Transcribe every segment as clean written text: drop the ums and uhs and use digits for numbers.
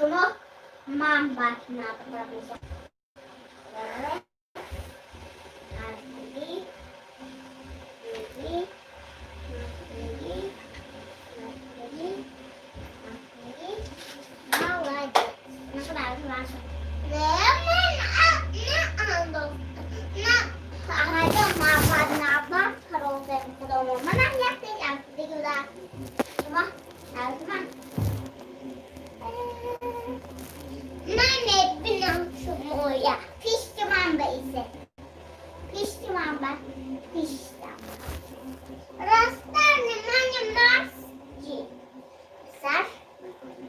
Шумо ман ба мешавам. Ман мебинам шумоя. Пишти ман ба исе. Пишти ман ба пиштам. Растани мани масҷид. Сар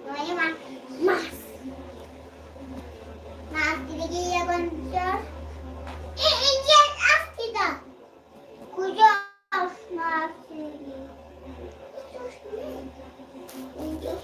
мани ман мас. Масҷидиги ягон ҷо. Инҷа афтида. Куҷост масҷиди? Инҷо.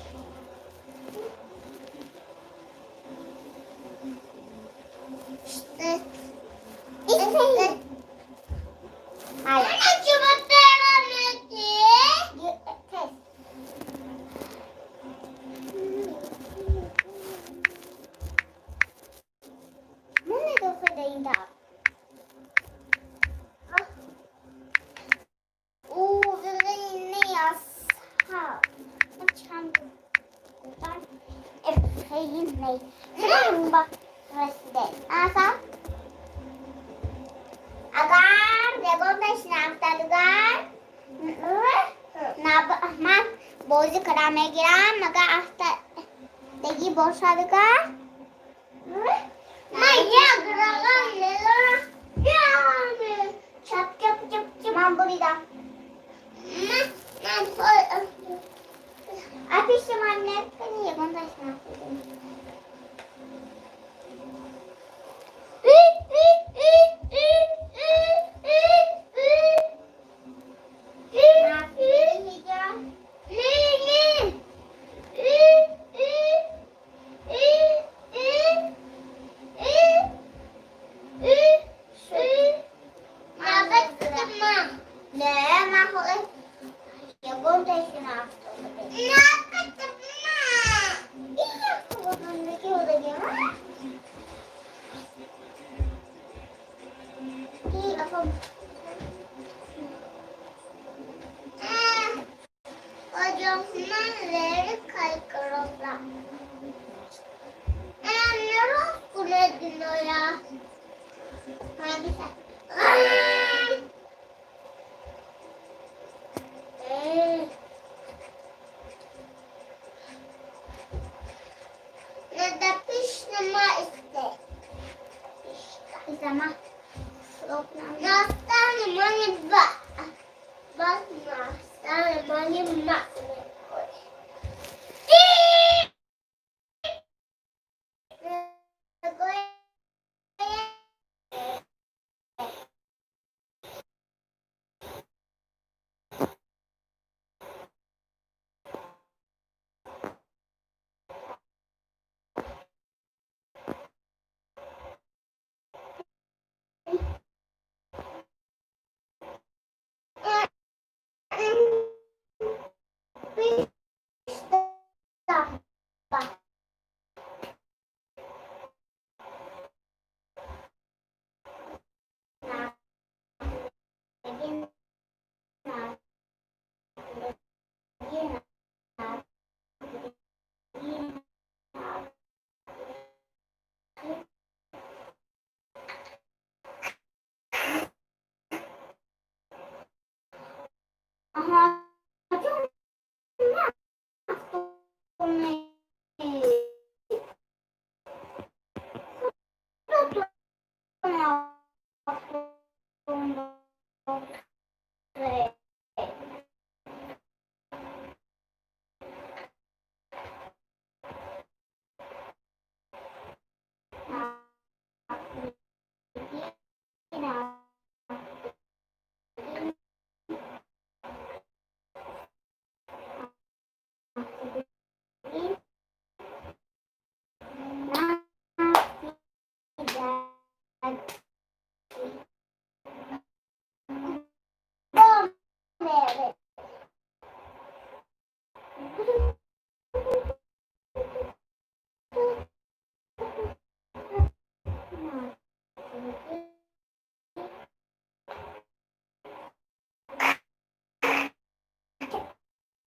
Агар ягонташ нафтадгар, ман бозӣ кара мегирам, агар афтадагӣ бошадгар. Ман як рақам медорам. Чап, чап, чап, чап. Ман буридам. Ман А пиши ман некани ягонташ нафтадагӣ.